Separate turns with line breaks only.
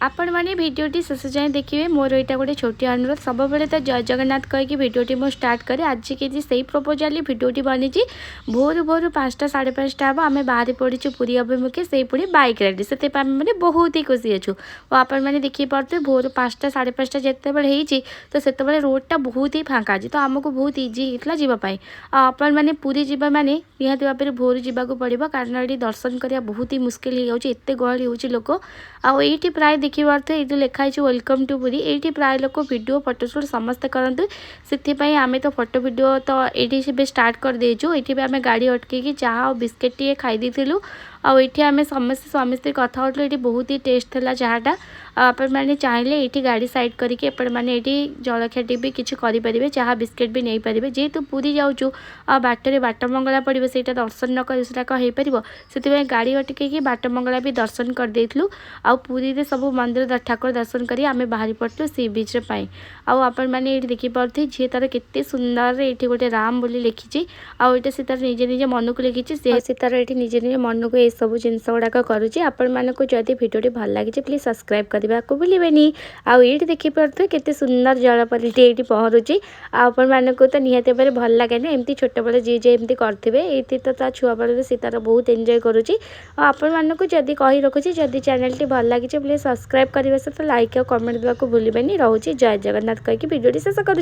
ଆପଣମାନେ ଭିଡ଼ିଓଟି ଶେଷ ଯାଏଁ ଦେଖିବେ। ମୋର ଏଇଟା ଗୋଟେ ଛୋଟିଆ ଅନୁରୋଧ। ସବୁବେଳେ ତ ଜୟ ଜଗନ୍ନାଥ କହିକି ଭିଡ଼ିଓଟି ମୁଁ ଷ୍ଟାର୍ଟ କରେ। ଆଜି କିଛି ସେଇ ପ୍ରପୋଜାଲି ଭିଡ଼ିଓଟି ବନିଛି। ଭୋରୁ ଭୋରୁ 5ଟା 5:30 ହେବ, ଆମେ ବାହାରି ପଡ଼ିଛୁ ପୁରୀ ଅଭିମୁଖେ, ସେଇ ପୁଣି ବାଇକ୍ ରାଇଡ଼। ସେଥିପାଇଁ ଆମେ ମାନେ ବହୁତ ହି ଖୁସି ଅଛୁ। ଓ ଆପଣମାନେ ଦେଖିପାରୁଥିବେ, ଭୋରୁ 5ଟା 5:30 ଯେତେବେଳେ ହେଇଛି, ତ ସେତେବେଳେ ରୋଡ଼ଟା ବହୁତ ହି ଫାଙ୍କା ଅଛି। ତ ଆମକୁ ବହୁତ ଇଜି ହେଇଥିଲା ଯିବା ପାଇଁ। ଆଉ ଆପଣମାନେ ପୁରୀ ଯିବା ମାନେ ନିହାତି ଭାବରେ ଭୋରୁ ଯିବାକୁ ପଡ଼ିବ, କାରଣ ଏଠି ଦର୍ଶନ କରିବା ବହୁତ ହି ମୁସ୍କିଲ ହେଇଯାଉଛି, ଏତେ ଗହଳି ହେଉଛି ଲୋକ। ଆଉ ଏଇଠି ପ୍ରାୟ ଦେଖିପାରୁଥିବେ, ଏଇଠି ଲେଖା ହେଇଛି "welcome to Puri". ଏଇଠି ପ୍ରାୟ ଲୋକ ଭିଡ଼ିଓ, ଫଟୋସୁଟ୍ ସମସ୍ତେ କରନ୍ତି। ସେଥିପାଇଁ ଆମେ ତ ଫଟୋ ଭିଡ଼ିଓ ତ ଏଇଠି ଏବେ ଷ୍ଟାର୍ଟ କରିଦେଇଛୁ। ଏଇଠି ବି ଆମେ ଗାଡ଼ି ଅଟକେଇକି ଚାହା ଆଉ ବିସ୍କେଟ୍ ଟିକେ ଖାଇ ଦେଇଥିଲୁ। ଆଉ ଏଇଠି ଆମେ ସମସ୍ତେ ସ୍ୱାମୀ ସ୍ତ୍ରୀ କଥା ହେଉଥିଲୁ। ଏଇଠି ବହୁତ ହି ଟେଷ୍ଟ ଥିଲା ଚାହାଟା। ଆଉ ଆପଣମାନେ ଚାହିଁଲେ ଏଇଠି ଗାଡ଼ି ସାଇଡ଼୍ କରିକି ଆପଣମାନେ ଏଇଠି ଜଳଖିଆଟି ବି କିଛି କରିପାରିବେ, ଚାହା ବିସ୍କେଟ୍ ବି ନେଇପାରିବେ। ଯେହେତୁ ପୁରୀ ଯାଉଛୁ ଆଉ ବାଟରେ ବାଟମଙ୍ଗଳା ପଡ଼ିବ, ସେଇଟା ଦର୍ଶନ ନ କରି ସେଇଟା କ'ଣ ହେଇପାରିବ? ସେଥିପାଇଁ ଗାଡ଼ି ଅଟକେଇକି ବାଟମଙ୍ଗଳା ବି ଦର୍ଶନ କରିଦେଇଥିଲୁ। ଆଉ ପୁରୀରେ ସବୁ ମନ୍ଦିର ଠାକୁର ଦର୍ଶନ କରି ଆମେ ବାହାରି ପଡ଼ିଥିଲୁ ସି ବିଚ୍ର ପାଇଁ। ଆଉ ଆପଣମାନେ ଏଇଠି ଦେଖିପାରୁଥିବେ, ଝିଅ ତାର କେତେ ସୁନ୍ଦରରେ ଏଇଠି ଗୋଟେ ରାମ ବୋଲି ଲେଖିଛି। ଆଉ ଏଇଟା ସେ ତାର ନିଜେ ନିଜେ ମନକୁ ଲେଖିଛି। ସେ ତାର ଏଇଠି ନିଜେ ନିଜେ ମନକୁ ଏସବୁ ଜିନିଷ ଗୁଡ଼ାକ କରୁଛି। ଆପଣମାନଙ୍କୁ ଯଦି ଭିଡ଼ିଓଟି ଭଲ ଲାଗିଛି, ପ୍ଲିଜ୍ ସବସ୍କ୍ରାଇବ୍ କରିବାକୁ ଭୁଲିବେନି। ଆଉ ଏଇଠି ଦେଖିପାରୁଥିବେ, କେତେ ସୁନ୍ଦର ଜଳପରୀଟି ଏଇଠି ପହଁରୁଛି। ଆଉ ଆପଣମାନଙ୍କୁ ତ ନିହାତି ଭାବରେ ଭଲ ଲାଗେ ନା ଏମିତି ଛୋଟବେଳେ ଯିଏ ଯିଏ ଏମିତି କରିଥିବେ। ଏଇଠି ତ ତା ଛୁଆବେଳରେ ସେ ତାର ବହୁତ ଏନ୍ଜୟ କରୁଛି। ଆଉ ଆପଣମାନଙ୍କୁ ଯଦି କହି ରଖୁଛି, ଯଦି ଚ୍ୟାନେଲଟି ଭଲ ଲାଗିଛି, ପ୍ଲିଜ୍ ସବସ୍କ୍ରାଇବ୍ କରିବା ସହିତ ଲାଇକ୍ ଆଉ କମେଣ୍ଟ ଦେବାକୁ ଭୁଲିବେନି। ରହୁଛି, ଜୟ ଜଗନ୍ନାଥ କହିକି ଭିଡ଼ିଓଟି ଶେଷ କରୁଛି।